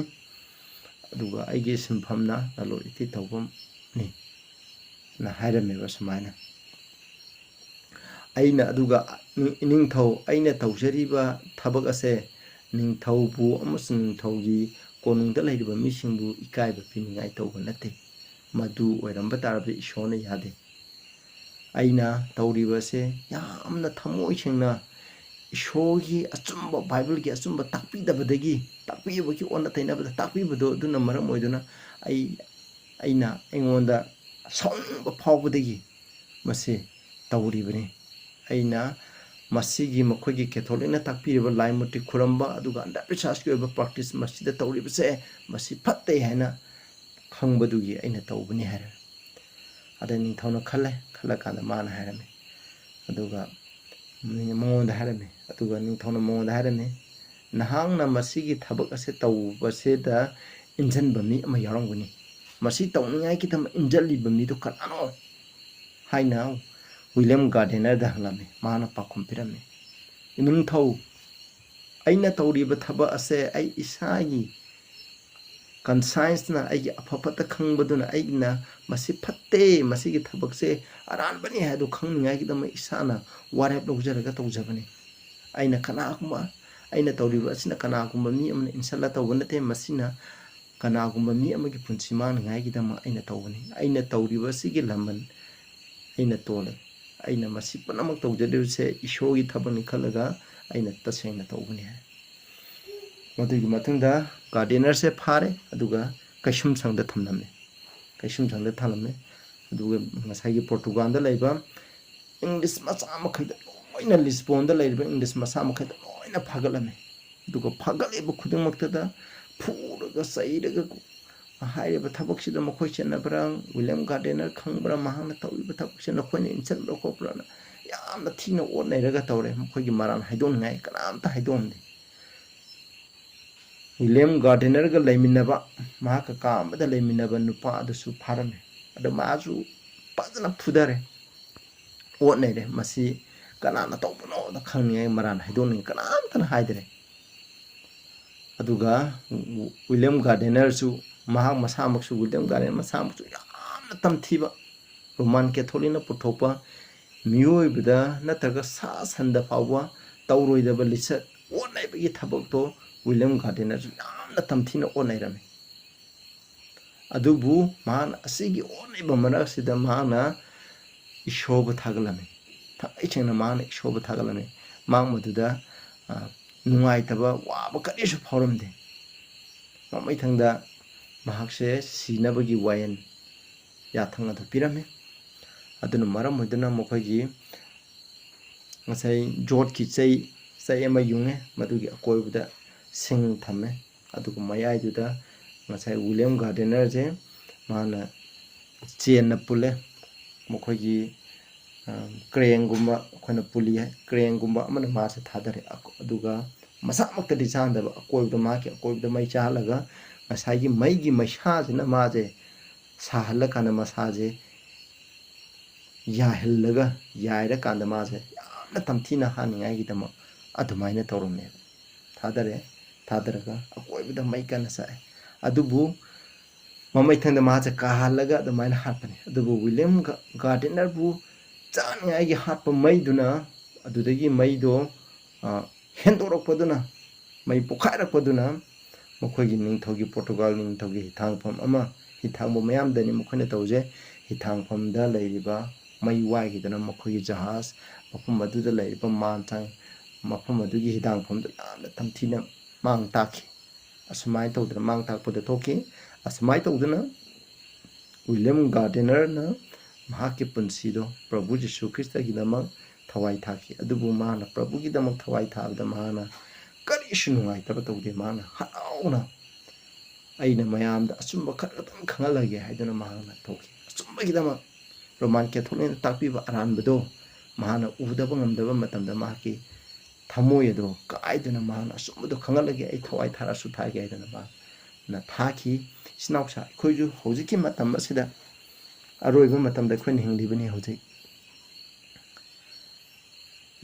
ꯑꯗꯨꯒ ꯑꯩꯒꯤ ꯁꯤꯟꯐꯝꯅ ꯂꯂꯣꯟ ꯏꯇꯤꯛ ꯇꯧꯕꯅꯤ" ꯅ ꯍꯥꯏꯔꯝꯃꯦꯕ ꯁꯨꯃꯥꯏꯅ꯫ ꯑꯩꯅ ꯑꯗꯨꯒ ꯅꯤ-, ꯅꯤꯡꯊꯧ, ꯑꯩꯅ ꯇꯧꯖꯔꯤꯕ ꯊꯕꯛ ꯑꯁꯦ ꯅꯤꯡꯊꯧꯕꯨ ꯑꯃꯁꯨꯡ ꯅꯤꯡꯊꯧꯒꯤ ꯀꯣꯅꯨꯡꯗ ꯂꯩꯔꯤꯕ ꯃꯤꯁꯤꯡꯕꯨ ꯏꯀꯥꯏꯕ ꯄꯤꯅꯤꯡꯉꯥꯏ ꯇꯧꯕ ꯅꯠꯇꯦ꯫ ꯃꯗꯨ ꯑꯣꯏꯔꯝꯕ ꯇꯥꯔꯕꯗꯤ ꯏꯁꯣꯔꯅ ꯌꯥꯗꯦ꯫ ꯑꯩꯅ ꯇꯧꯔꯤꯕꯁꯦ ꯌꯥꯝꯅ ꯊꯃꯣꯏ ꯁꯦꯡꯅ ꯏꯁꯣꯔꯒꯤ ꯑꯆꯨꯝꯕ, ꯕꯥꯏꯕꯜꯒꯤ ꯑꯆꯨꯝꯕ ꯇꯥꯛꯄꯤꯗꯕꯗꯒꯤ, ꯇꯥꯛꯄꯤꯕꯒꯤ ꯑꯣꯟꯅ ꯇꯩꯅꯕꯗ ꯇꯥꯛꯄꯤꯕꯗꯣ, ꯑꯗꯨꯅ ꯃꯔꯝ ꯑꯣꯏꯗꯨꯅ ꯑꯩ, ꯑꯩꯅ, ꯑꯩꯉꯣꯟꯗ ꯁꯥꯎꯅꯤꯡꯕ ꯐꯥꯎꯕꯗꯒꯤ ꯃꯁꯤ ꯇꯧꯔꯤꯕꯅꯤ꯫ ꯑꯩꯅ ꯃꯁꯤꯒꯤ, ꯃꯈꯣꯏꯒꯤ ꯀꯦꯊꯣꯂꯤꯛꯅ ꯇꯥꯛꯄꯤꯔꯤꯕ ꯂꯥꯏ ꯃꯨꯔꯇꯤ ꯈꯨꯔꯝꯕ, ꯑꯗꯨꯒ ꯑꯟꯙꯕꯤꯁ꯭ꯋꯥꯁꯀꯤ ꯑꯣꯏꯕ ꯄ꯭ꯔꯥꯛꯇꯤꯁ ꯃꯁꯤꯗ ꯇꯧꯔꯤꯕꯁꯦ, ꯃꯁꯤ ꯐꯠꯇꯦ ꯍꯥꯏꯅ ꯈꯪꯕꯗꯨꯒꯤ ꯑꯩꯅ ꯇꯧꯕꯅꯤ ꯍꯥꯏꯔꯦ꯫ ꯑꯗ ꯅꯤꯡꯊꯧꯅ ꯈꯜꯂꯦ, ꯈꯜꯂꯀꯥꯟꯗ ꯃꯥꯅ ꯍꯥꯏꯔꯝꯃꯤ꯫ ꯑꯗꯨꯒ ꯃꯉꯣꯟꯗ ꯍꯥꯏꯔꯝꯃꯤ꯫ ꯑꯗꯨꯒ ꯅꯤꯡꯊꯧꯅ ꯃꯉꯣꯟꯗ ꯍꯥꯏꯔꯝꯃꯤ, "ꯅꯍꯥꯛꯅ ꯃꯁꯤꯒꯤ ꯊꯕꯛ ꯑꯁꯦ ꯇꯧꯕꯁꯤꯗ ꯏꯟꯖꯟꯕ ꯃꯤ ꯑꯃ ꯌꯥꯎꯔꯝꯒꯅꯤ꯫ ꯃꯁꯤ ꯇꯧꯅꯤꯡꯉꯥꯏꯒꯤꯗꯃꯛ ꯏꯟꯖꯜꯂꯤꯕ ꯃꯤꯗꯨ ꯀꯅꯥꯅꯣ?" ꯍꯥꯏꯅ ꯋꯤꯂꯤꯌꯝ ꯒꯥꯔꯗꯦꯅꯔꯗ ꯍꯪꯂꯝꯃꯤ꯫ ꯃꯥꯅ ꯄꯥꯎꯈꯨꯝ ꯄꯤꯔꯝꯃꯤ, "ꯏꯅꯤꯡꯊꯧ, ꯑꯩꯅ ꯇꯧꯔꯤꯕ ꯊꯕꯛ ꯑꯁꯦ ꯑꯩ ꯏꯁꯥꯒꯤ ꯀꯟꯁꯥꯏꯟꯁꯅ, ꯑꯩꯒꯤ ꯑꯐ ꯐꯠꯇ ꯈꯪꯕꯗꯨꯅ ꯑꯩꯅ ꯃꯁꯤ ꯐꯠꯇꯦ, ꯃꯁꯤꯒꯤ ꯊꯕꯛꯁꯦ ꯑꯔꯥꯟꯕꯅꯤ ꯍꯥꯏꯗꯨ ꯈꯪꯅꯤꯡꯉꯥꯏꯒꯤꯗꯃꯛ ꯏꯁꯥꯅ ꯋꯥꯔꯦꯞ ꯂꯧꯖꯔꯒ ꯇꯧꯖꯕꯅꯤ꯫ ꯑꯩꯅ ꯀꯅꯥꯒꯨꯝꯕ, ꯑꯩꯅ ꯇꯧꯔꯤꯕ ꯑꯁꯤꯅ ꯀꯅꯥꯒꯨꯝꯕ ꯃꯤ ꯑꯃꯅ ꯏꯟꯁꯜꯂ ꯇꯧꯕ ꯅꯠꯇꯦ, ꯃꯁꯤꯅ ꯀꯅꯥꯒꯨꯝꯕ ꯃꯤ ꯑꯃꯒꯤ ꯄꯨꯟꯁꯤ ꯃꯥꯡꯅꯉꯥꯏꯒꯤꯗꯃꯛ ꯑꯩꯅ ꯇꯧꯕꯅꯤ꯫ ꯑꯩꯅ ꯇꯧꯔꯤꯕ ꯑꯁꯤꯒꯤ ꯂꯃꯟ ꯑꯩꯅ ꯇꯣꯜꯂꯦ꯫ ꯑꯩꯅ ꯃꯁꯤ ꯄꯨꯝꯅꯃꯛ ꯇꯧꯖꯔꯤꯕꯁꯦ ꯏꯁꯣꯔꯒꯤ ꯊꯕꯛꯅꯤ ꯈꯜꯂꯒ ꯑꯩꯅ ꯇꯁꯦꯡꯅ ꯇꯧꯕꯅꯤ ꯍꯥꯏ꯫ ꯃꯗꯨꯒꯤ ꯃꯇꯨꯡꯗ ꯒꯥꯔꯗꯦꯅꯔꯁꯦ ꯐꯥꯔꯦ, ꯑꯗꯨꯒ ꯀꯩꯁꯨꯝꯁꯪꯗ ꯊꯝꯂꯝꯃꯦ꯫ ꯀꯩꯁꯨꯝꯁꯪꯗ ꯊꯝꯂꯝꯃꯦ꯫ ꯑꯗꯨꯒ ꯉꯁꯥꯏꯒꯤ ꯄꯣꯔꯇꯨꯒꯥꯜꯗ ꯂꯩꯕ ꯏꯪꯂꯤꯁ ꯃꯆꯥ ꯃꯈꯩꯗ ꯂꯣꯏꯅ, ꯂꯤꯁꯕꯣꯟꯗ ꯂꯩꯔꯤꯕ ꯏꯪꯂꯤꯁ ꯃꯆꯥ ꯃꯈꯩꯗ ꯂꯣꯏꯅ ꯐꯥꯒꯠꯂꯝꯃꯤ꯫ ꯑꯗꯨꯒ ꯐꯥꯒꯠꯂꯤꯕ ꯈꯨꯗꯤꯡꯃꯛꯇꯗ ꯐꯨꯔꯒ ꯆꯩꯔꯒ ꯍꯥꯏꯔꯤꯕ ꯊꯕꯛꯁꯤꯗ ꯃꯈꯣꯏ ꯆꯦꯟꯅꯕ꯭ꯔꯥ, ꯋꯤꯂꯤꯌꯝ ꯒꯥꯔꯗꯦꯅꯔ ꯈꯪꯕ꯭ꯔꯥ, ꯃꯍꯥꯛꯅ ꯇꯧꯔꯤꯕ ꯊꯕꯛꯁꯦ ꯅꯈꯣꯏꯅ ꯏꯟꯁꯤꯟꯕ꯭ꯔꯥ ꯈꯣꯠꯄ꯭ꯔꯥꯅ ꯌꯥꯝꯅ ꯊꯤꯅ ꯑꯣꯠ ꯅꯩꯔꯒ ꯇꯧꯔꯦ꯫ ꯃꯈꯣꯏꯒꯤ ꯃꯔꯥꯜ ꯍꯥꯏꯗꯣꯛꯅꯤꯡꯉꯥꯏ ꯀꯅꯥꯝꯇ ꯍꯥꯏꯗꯣꯛꯑꯝꯗꯦ꯫ ꯋꯤꯂꯤꯌꯝ ꯒꯥꯔꯗꯦꯅꯔꯒ ꯂꯩꯃꯤꯟꯅꯕ, ꯃꯍꯥꯛꯀ ꯀꯥ ꯑꯃꯗ ꯂꯩꯃꯤꯟꯅꯕ ꯅꯨꯄꯥ ꯑꯗꯨꯁꯨ ꯐꯥꯔꯝꯃꯦ꯫ ꯑꯗꯣ ꯃꯥꯁꯨ ꯐꯖꯅ ꯐꯨꯊꯔꯦ, ꯑꯣꯠ ꯅꯩꯔꯦ꯫ ꯃꯁꯤ ꯀꯅꯥꯅ ꯇꯧꯕꯅꯣꯗ ꯈꯪꯅꯤꯡꯉꯥꯏ, ꯃꯔꯥꯜ ꯍꯥꯏꯗꯣꯛꯅꯤꯡꯉꯥꯏ ꯀꯅꯥꯝꯇꯅ ꯍꯥꯏꯗ꯭ꯔꯦ꯫ ꯑꯗꯨꯒ ꯋꯤꯂꯤꯌꯝ ꯒꯥꯔꯗꯦꯅꯔꯁꯨ, ꯃꯍꯥꯛ ꯃꯁꯥꯃꯛꯁꯨ, ꯋꯤꯂꯤꯌꯝ ꯒꯥꯔꯗꯦꯅꯔ ꯃꯁꯥꯃꯛꯁꯨ ꯌꯥꯝꯅ ꯇꯝꯊꯤꯕ, ꯔꯣꯃꯥꯟ ꯀꯦꯊꯣꯂꯤꯛꯅ ꯄꯨꯊꯣꯛꯄ ꯃꯤꯑꯣꯏꯕꯗ ꯅꯠꯇ꯭ꯔꯒ ꯁꯥ ꯁꯟꯗ ꯐꯥꯎꯕ ꯇꯧꯔꯣꯏꯗꯕ ꯂꯤꯆꯠ, ꯑꯣꯠ ꯅꯩꯕꯒꯤ ꯊꯕꯛꯇꯣ ꯋꯤꯂꯤꯌꯝ ꯒꯥꯔꯗꯦꯅꯔꯁꯨ ꯌꯥꯝꯅ ꯇꯝꯊꯤꯅ ꯑꯣꯠ ꯅꯩꯔꯝꯃꯤ꯫ ꯑꯗꯨꯕꯨ ꯃꯍꯥꯛꯅ ꯑꯁꯤꯒꯤ ꯑꯣꯠ ꯅꯩꯕ ꯃꯔꯛꯁꯤꯗ ꯃꯍꯥꯛꯅ ꯏꯁꯣꯔꯕꯨ ꯊꯥꯒꯠꯂꯝꯃꯤ꯫ ꯊꯃꯣꯏ ꯁꯦꯡꯅ ꯃꯍꯥꯛꯅ ꯏꯁꯣꯔꯕꯨ ꯊꯥꯒꯠꯂꯝꯃꯤ꯫ ꯃꯍꯥꯛ ꯃꯗꯨꯗ, ꯑ, ꯅꯨꯡꯉꯥꯏꯇꯕ, ꯋꯥꯕ ꯀꯔꯤꯁꯨ ꯐꯥꯎꯔꯝꯗꯦ꯫ ꯃꯃꯩꯊꯪꯗ ꯃꯍꯥꯛꯁꯦ ꯁꯤꯅꯕꯒꯤ ꯋꯥꯌꯦꯜ ꯌꯥꯊꯪ ꯑꯗꯨ ꯄꯤꯔꯝꯃꯤ꯫ ꯑꯗꯨꯅ ꯃꯔꯝ ꯑꯣꯏꯗꯨꯅ ꯃꯈꯣꯏꯒꯤ ꯉꯁꯥꯏ ꯌꯣꯠꯀꯤ ꯆꯩ, ꯆꯩ ꯑꯃ ꯌꯨꯡꯉꯦ, ꯃꯗꯨꯒꯤ ꯑꯀꯣꯏꯕꯗ ꯁꯤꯡ ꯊꯝꯃꯦ꯫ ꯑꯗꯨꯒ ꯃꯌꯥꯏꯗꯨꯗ ꯉꯁꯥꯏ ꯋꯤꯂꯤꯌꯝ ꯒꯥꯔꯗꯦꯅꯔꯁꯦ ꯃꯥꯅ ꯆꯦꯟꯅ ꯄꯨꯜꯂꯦ꯫ ꯃꯈꯣꯏꯒꯤ, ꯑ, ꯀ꯭ꯔꯦꯟꯒꯨꯝꯕ ꯑꯩꯈꯣꯏꯅ ꯄꯨꯜꯂꯤ ꯍꯥꯏ, ꯀ꯭ꯔꯦꯟꯒꯨꯝꯕ ꯑꯃꯅ ꯃꯥꯁꯦ ꯊꯥꯗꯔꯦ꯫ ꯑꯀ-, ꯑꯗꯨꯒ ꯃꯁꯥꯃꯛꯇꯗꯤ ꯆꯥꯟꯗꯕ, ꯑꯀꯣꯏꯕꯗ, ꯃꯍꯥꯛꯀꯤ ꯑꯀꯣꯏꯕꯗ ꯃꯩ ꯆꯥꯍꯜꯂꯒ ꯉꯁꯥꯏꯒꯤ ꯃꯩꯒꯤ ꯃꯩꯁꯥꯁꯤꯅ ꯃꯥꯁꯦ ꯁꯥꯍꯜꯂꯀꯥꯟꯗ ꯃꯁꯥꯁꯦ ꯌꯥꯏꯍꯜꯂꯒ, ꯌꯥꯏꯔꯀꯥꯟꯗ ꯃꯥꯁꯦ ꯌꯥꯝꯅ ꯇꯝꯊꯤꯅ ꯍꯥꯠꯅꯤꯡꯉꯥꯏꯒꯤꯗꯃꯛ ꯑꯗꯨꯃꯥꯏꯅ ꯇꯧꯔꯝꯃꯦꯕ꯫ ꯊꯥꯗꯔꯦ, ꯊꯥꯗꯔꯒ ꯑꯀꯣꯏꯕꯗ ꯃꯩ ꯀꯟꯅ ꯆꯥꯛꯑꯦ꯫ ꯑꯗꯨꯕꯨ ꯃꯃꯩꯊꯪꯗ ꯃꯥꯁꯦ ꯀꯥꯍꯜꯂꯒ ꯑꯗꯨꯃꯥꯏꯅ ꯍꯥꯠꯄꯅꯦ꯫ ꯑꯗꯨꯕꯨ ꯋꯤꯂꯤꯌꯝ ꯒ-, ꯒꯥꯔꯗꯦꯅꯔꯕꯨ ꯆꯥꯅꯤꯡꯉꯥꯏꯒꯤ ꯍꯥꯠꯄ ꯃꯩꯗꯨꯅ, ꯑꯗꯨꯗꯒꯤ ꯃꯩꯗꯣ, ꯑ, ꯍꯦꯟꯗꯣꯔꯛꯄꯗꯨꯅ, ꯃꯩ ꯄꯣꯛꯈꯥꯏꯔꯛꯄꯗꯨꯅ ꯃꯈꯣꯏꯒꯤ ꯅꯤꯡꯊꯧꯒꯤ, ꯄꯣꯔꯇꯨꯒꯥꯜ ꯅꯤꯡꯊꯧꯒꯤ ꯍꯤꯊꯥꯡꯐꯝ ꯑꯃ, ꯍꯤꯊꯥꯡꯐꯝ ꯃꯌꯥꯝꯗꯅꯤ ꯃꯈꯣꯏꯅ ꯇꯧꯖꯩ, ꯍꯤꯊꯥꯡꯐꯝꯗ ꯂꯩꯔꯤꯕ ꯃꯩ ꯋꯥꯏꯈꯤꯗꯨꯅ ꯃꯈꯣꯏꯒꯤ ꯖꯍꯥꯖ, ꯃꯐꯝ ꯑꯗꯨꯗ ꯂꯩꯔꯤꯕ ꯃꯥꯟ ꯊꯥꯡ ꯃꯐꯝ ꯑꯗꯨꯒꯤ ꯍꯤꯗꯥꯡꯐꯝꯗꯨ ꯌꯥꯝꯅ ꯇꯝꯊꯤꯅ ꯃꯥꯡ ꯇꯥꯛꯈꯤ꯫ ꯑꯁꯨꯃꯥꯏꯅ ꯇꯧꯗꯅ ꯃꯥꯡ ꯇꯥꯛꯄꯗ ꯊꯣꯛꯈꯤ꯫ ꯑꯁꯨꯃꯥꯏꯅ ꯇꯧꯗꯅ ꯋꯤꯂꯤꯌꯝ ꯒꯥꯔꯗꯤꯅꯔꯅ ꯃꯍꯥꯛꯀꯤ ꯄꯨꯟꯁꯤꯗꯣ ꯄ꯭ꯔꯚꯨ ꯖꯤꯁꯨ ꯈ꯭ꯔꯤꯁꯇꯒꯤꯗꯃꯛ ꯊꯋꯥꯏ ꯊꯥꯈꯤ꯫ ꯑꯗꯨꯕꯨ ꯃꯍꯥꯛꯅ ꯄ꯭ꯔꯚꯨꯒꯤꯗꯃꯛ ꯊꯋꯥꯏ ꯊꯥꯕꯗ ꯃꯍꯥꯛꯅ ꯀꯔꯤꯁꯨ ꯅꯨꯡꯉꯥꯏꯇꯕ ꯇꯧꯗꯦ꯫ ꯃꯍꯥꯛꯅ ꯍꯔꯥꯎꯅ "ꯑꯩꯅ ꯃꯌꯥꯝꯗ ꯑꯆꯨꯝꯕ ꯈꯔ ꯈꯛꯇꯪ ꯈꯪꯍꯜꯂꯒꯦ" ꯍꯥꯏꯗꯨꯅ ꯃꯍꯥꯛꯅ ꯊꯣꯛꯈꯤ꯫ ꯑꯆꯨꯝꯕꯒꯤꯗꯃꯛ ꯔꯣꯃꯥꯟ ꯀꯦꯊꯣꯂꯤꯛꯅ ꯇꯥꯛꯄꯤꯕ ꯑꯔꯥꯟꯕꯗꯣ ꯃꯍꯥꯛꯅ ꯎꯗꯕ ꯉꯝꯗꯕ ꯃꯇꯝꯗ ꯃꯍꯥꯛꯀꯤ ꯊꯃꯣꯏ ꯑꯗꯣ ꯀꯥꯏꯗꯅ ꯃꯍꯥꯛꯅ "ꯑꯆꯨꯝꯕꯗꯣ ꯈꯪꯍꯜꯂꯒꯦ, ꯑꯩ ꯊꯋꯥꯏ ꯊꯥꯔꯁꯨ ꯊꯥꯒꯦ" ꯍꯥꯏꯗꯅ ꯃꯍꯥꯛꯅ ꯊꯥꯈꯤ꯫ ꯏꯆꯤꯟ ꯏꯅꯥꯎꯁꯥ, ꯑꯩꯈꯣꯏꯁꯨ ꯍꯧꯖꯤꯛꯀꯤ ꯃꯇꯝ ꯑꯁꯤꯗ ꯑꯔꯣꯏꯕ ꯃꯇꯝꯗ ꯑꯩꯈꯣꯏꯅ ꯍꯤꯡꯂꯤꯕꯅꯤ ꯍꯧꯖꯤꯛ꯫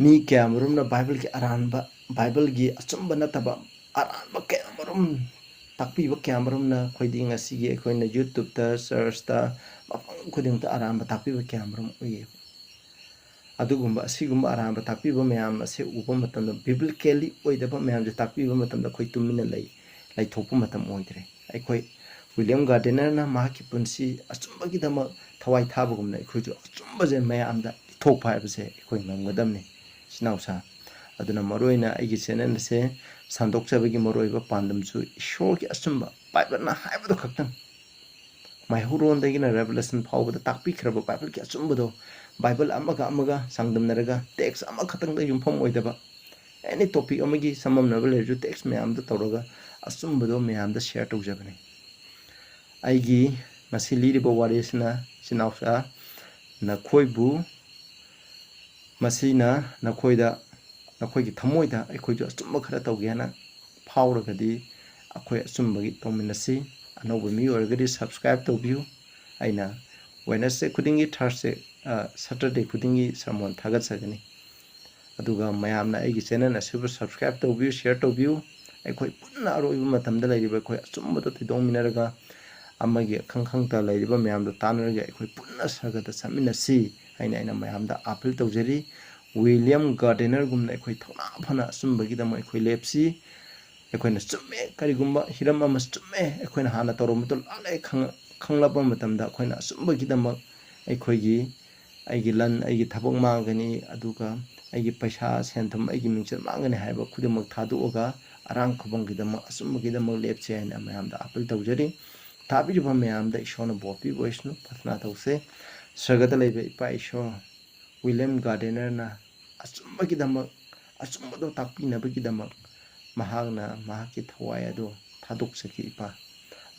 ꯃꯤ ꯀꯌꯥꯃꯔꯨꯝꯅ ꯕꯥꯏꯕꯜꯒꯤ ꯑꯔꯥꯟꯕ, ꯕꯥꯏꯕꯜꯒꯤ ꯑꯆꯨꯝꯕ ꯅꯠꯇꯕ ꯑꯔꯥꯟꯕ ꯀꯌꯥꯃꯔꯨꯝ ꯇꯥꯛꯄꯤꯕ ꯀꯌꯥꯃꯔꯨꯝꯅ ꯑꯩꯈꯣꯏꯗꯤ ꯉꯁꯤꯒꯤ ꯑꯩꯈꯣꯏꯅ YouTubeꯇ, churchꯇ, ꯃꯐꯝ ꯈꯨꯗꯤꯡꯃꯛꯇ ꯑꯔꯥꯟꯕ ꯇꯥꯛꯄꯤꯕ ꯀꯌꯥꯃꯔꯨꯝ ꯎꯏꯌꯦ꯫ ꯑꯗꯨꯒꯨꯝꯕ, ꯑꯁꯤꯒꯨꯝꯕ ꯑꯔꯥꯟꯕ ꯇꯥꯛꯄꯤꯕ ꯃꯌꯥꯝ ꯑꯁꯤ ꯎꯕ ꯃꯇꯝꯗ, biblically ꯑꯣꯏꯗꯕ ꯃꯌꯥꯝꯁꯦ ꯇꯥꯛꯄꯤꯕ ꯃꯇꯝꯗ ꯑꯩꯈꯣꯏ ꯇꯨꯃꯤꯟꯅ ꯂꯩ, ꯂꯩꯊꯣꯛꯄ ꯃꯇꯝ ꯑꯣꯏꯗ꯭ꯔꯦ꯫ ꯑꯩꯈꯣꯏ ꯋꯤꯂꯤꯌꯝ ꯒꯥꯔꯗꯤꯅꯔꯅ ꯃꯍꯥꯛꯀꯤ ꯄꯨꯟꯁꯤ ꯑꯆꯨꯝꯕꯒꯤꯗꯃꯛ ꯊꯋꯥꯏ ꯊꯥꯕꯒꯨꯝꯅ ꯑꯩꯈꯣꯏꯁꯨ ꯑꯆꯨꯝꯕꯁꯦ ꯃꯌꯥꯝꯗ ꯂꯤꯊꯣꯛꯄ ꯍꯥꯏꯕꯁꯦ ꯑꯩꯈꯣꯏ ꯉꯝꯒꯗꯕꯅꯤ, ꯏꯆꯤꯟ ꯏꯅꯥꯎꯁꯥ꯫ ꯑꯗꯨꯅ ꯃꯔꯨꯑꯣꯏꯅ ꯑꯩꯒꯤ channel ꯑꯁꯦ ꯁꯟꯗꯣꯛꯆꯕꯒꯤ ꯃꯔꯨꯑꯣꯏꯕ ꯄꯥꯟꯗꯝꯁꯨ ꯏꯁꯣꯔꯒꯤ ꯑꯆꯨꯝꯕ ꯕꯥꯏꯕꯜꯅ ꯍꯥꯏꯕꯗꯨ ꯈꯛꯇꯪ, ꯃꯩꯍꯧꯔꯣꯟꯗꯒꯤꯅ Revelation ꯐꯥꯎꯕꯗ ꯇꯥꯛꯄꯤꯈ꯭ꯔꯕ ꯕꯥꯏꯕꯜꯒꯤ ꯑꯆꯨꯝꯕꯗꯣ, ꯕꯥꯏꯕꯜ ꯑꯃꯒ ꯑꯃꯒ ꯆꯥꯡꯗꯝꯅꯔꯒ text ꯑꯃꯈꯛꯇꯪꯗ ꯌꯨꯝꯐꯝ ꯑꯣꯏꯗꯕ, any topic ꯑꯃꯒꯤ ꯆꯃꯝꯅꯕ ꯂꯩꯔꯁꯨ text ꯃꯌꯥꯝꯗ ꯇꯧꯔꯒ ꯑꯆꯨꯝꯕꯗꯣ ꯃꯌꯥꯝꯗ share ꯇꯧꯖꯕꯅꯤ꯫ ꯑꯩꯒꯤ ꯉꯁꯤ ꯂꯤꯔꯤꯕ ꯋꯥꯔꯤꯁꯤꯅ, ꯏꯆꯤꯟ ꯏꯅꯥꯎꯁꯥ, ꯅꯈꯣꯏꯕꯨ, ꯃꯁꯤꯅ ꯅꯈꯣꯏꯗ, ꯅꯈꯣꯏꯒꯤ ꯊꯃꯣꯏꯗ ꯑꯩꯈꯣꯏꯁꯨ ꯑꯆꯨꯝꯕ ꯈꯔ ꯇꯧꯒꯦ ꯍꯥꯏꯅ ꯐꯥꯎꯔꯒꯗꯤ ꯑꯩꯈꯣꯏ ꯑꯆꯨꯝꯕꯒꯤ ꯇꯧꯃꯤꯟꯅꯁꯤ꯫ ꯑꯅꯧꯕ ꯃꯤ ꯑꯣꯏꯔꯒꯗꯤ subscribe ꯇꯧꯕꯤꯌꯨ꯫ ꯑꯩꯅ Wednesday ꯈꯨꯗꯤꯡꯒꯤ, Thursday, ꯑ, Saturday ꯈꯨꯗꯤꯡꯒꯤ sermon ꯊꯥꯒꯠꯆꯒꯅꯤ꯫ ꯑꯗꯨꯒ ꯃꯌꯥꯝꯅ ꯑꯩꯒꯤ channel ꯑꯁꯤꯕꯨ subscribe ꯇꯧꯕꯤꯌꯨ, share ꯇꯧꯕꯤꯌꯨ꯫ ꯑꯩꯈꯣꯏ ꯄꯨꯟꯅ ꯑꯔꯣꯏꯕ ꯃꯇꯝꯗ ꯂꯩꯔꯤꯕ ꯑꯩꯈꯣꯏ ꯑꯆꯨꯝꯕꯗꯣ ꯊꯤꯗꯣꯛꯃꯤꯟꯅꯔꯒ, ꯑꯃꯒꯤ ꯑꯈꯪ ꯈꯪꯇ ꯂꯩꯔꯤꯕ ꯃꯌꯥꯝꯗꯣ ꯇꯥꯟꯅꯔꯒ ꯑꯩꯈꯣꯏ ꯄꯨꯟꯅ ꯁꯔꯒꯗ ꯆꯠꯃꯤꯟꯅꯁꯤ ꯍꯥꯏꯅ ꯑꯩꯅ ꯃꯌꯥꯝꯗ appeal ꯇꯧꯖꯔꯤ꯫ ꯋꯤꯂꯤꯌꯝ ꯒꯥꯔꯗꯤꯅꯔꯒꯨꯝꯅ ꯑꯩꯈꯣꯏ ꯊꯧꯅꯥ ꯐꯅ ꯑꯆꯨꯝꯕꯒꯤꯗꯃꯛ ꯑꯩꯈꯣꯏ ꯂꯦꯞꯁꯤ꯫ ꯑꯩꯈꯣꯏꯅ ꯆꯨꯝꯃꯦ, ꯀꯔꯤꯒꯨꯝꯕ ꯍꯤꯔꯝ ꯑꯃ ꯆꯨꯝꯃꯦ, ꯑꯩꯈꯣꯏꯅ ꯍꯥꯟꯅ ꯇꯧꯔꯝꯕꯗꯣ ꯂꯥꯜꯂꯦ ꯈꯪ-, ꯈꯪꯂꯛꯄ ꯃꯇꯝꯗ ꯑꯩꯈꯣꯏꯅ ꯑꯆꯨꯝꯕꯒꯤꯗꯃꯛ ꯑꯩꯈꯣꯏꯒꯤ, ꯑꯩꯒꯤ ꯂꯟ, ꯑꯩꯒꯤ ꯊꯕꯛ ꯃꯥꯡꯒꯅꯤ, ꯑꯗꯨꯒ ꯑꯩꯒꯤ ꯄꯩꯁꯥ, ꯁꯦꯟꯊꯨꯝ, ꯑꯩꯒꯤ ꯃꯤꯡꯆꯠ ꯃꯥꯡꯒꯅꯤ ꯍꯥꯏꯕ ꯈꯨꯗꯤꯡꯃꯛ ꯊꯥꯗꯣꯛꯑꯒ ꯑꯔꯥꯡ ꯈꯨꯕꯝꯒꯤꯗꯃꯛ, ꯑꯆꯨꯝꯕꯒꯤꯗꯃꯛ ꯂꯦꯞꯁꯦ ꯍꯥꯏꯅ ꯃꯌꯥꯝꯗ ꯑꯥꯄꯤꯜ ꯇꯧꯖꯔꯤ꯫ ꯊꯥꯕꯤꯔꯤꯕ ꯃꯌꯥꯝꯗ ꯏꯁꯣꯔꯅ ꯕꯣꯔ ꯄꯤꯕ ꯑꯣꯏꯁꯅꯨ꯫ ꯄ꯭ꯔꯊꯅꯥ ꯇꯧꯁꯦ꯫ ꯁ꯭ꯋꯔꯒꯗ ꯂꯩꯕ ꯏꯄꯥ ꯏꯁꯣꯔ, ꯋꯤꯂꯤꯌꯝ ꯒꯥꯔꯗꯦꯅꯔꯅ ꯑꯆꯨꯝꯕꯒꯤꯗꯃꯛ, ꯑꯆꯨꯝꯕꯗꯣ ꯇꯥꯛꯄꯤꯅꯕꯒꯤꯗꯃꯛ ꯃꯍꯥꯛꯅ ꯃꯍꯥꯛꯀꯤ ꯊꯋꯥꯏ ꯑꯗꯨ ꯊꯥꯗꯣꯛꯆꯈꯤ, ꯏꯄꯥ꯫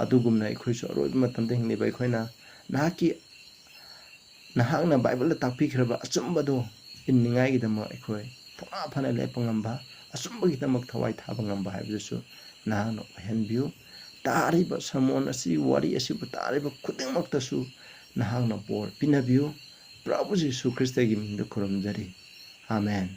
ꯑꯗꯨꯒꯨꯝꯅ ꯑꯩꯈꯣꯏꯁꯨ ꯑꯔꯣꯏꯕ ꯃꯇꯝꯗ ꯍꯤꯡꯂꯤꯕ ꯑꯩꯈꯣꯏꯅ ꯅꯍꯥꯛꯀꯤ, ꯅꯍꯥꯛꯅ ꯕꯥꯏꯕꯜꯗ ꯇꯥꯛꯄꯤꯈ꯭ꯔꯕ ꯑꯆꯨꯝꯕꯗꯣ ꯏꯟꯅꯤꯡꯉꯥꯏꯒꯤꯗꯃꯛ ꯑꯩꯈꯣꯏ ꯊꯧꯅꯥ ꯐꯅ ꯂꯦꯞꯄ ꯉꯝꯕ, ꯑꯆꯨꯝꯕꯒꯤꯗꯃꯛ ꯊꯋꯥꯏ ꯊꯥꯕ ꯉꯝꯕ ꯍꯥꯏꯕꯗꯨꯁꯨ ꯅꯍꯥꯛꯅ ꯑꯣꯏꯍꯟꯕꯤꯌꯨ꯫ ꯇꯥꯔꯤꯕ ꯁꯔꯃꯣꯟ ꯑꯁꯤ, ꯋꯥꯔꯤ ꯑꯁꯤꯕꯨ ꯇꯥꯔꯤꯕ ꯈꯨꯗꯤꯡꯃꯛꯇꯁꯨ ꯅꯍꯥꯛꯅ ꯕꯣꯔ ꯄꯤꯅꯕꯤꯌꯨ꯫ ꯄ꯭ꯔꯚꯨ ꯖꯤꯁꯨ ꯈ꯭ꯔꯤꯁꯇꯒꯤ ꯃꯤꯡꯗ ꯈꯨꯔꯨꯝꯖꯔꯤ꯫ ꯑꯥꯃꯦꯟ꯫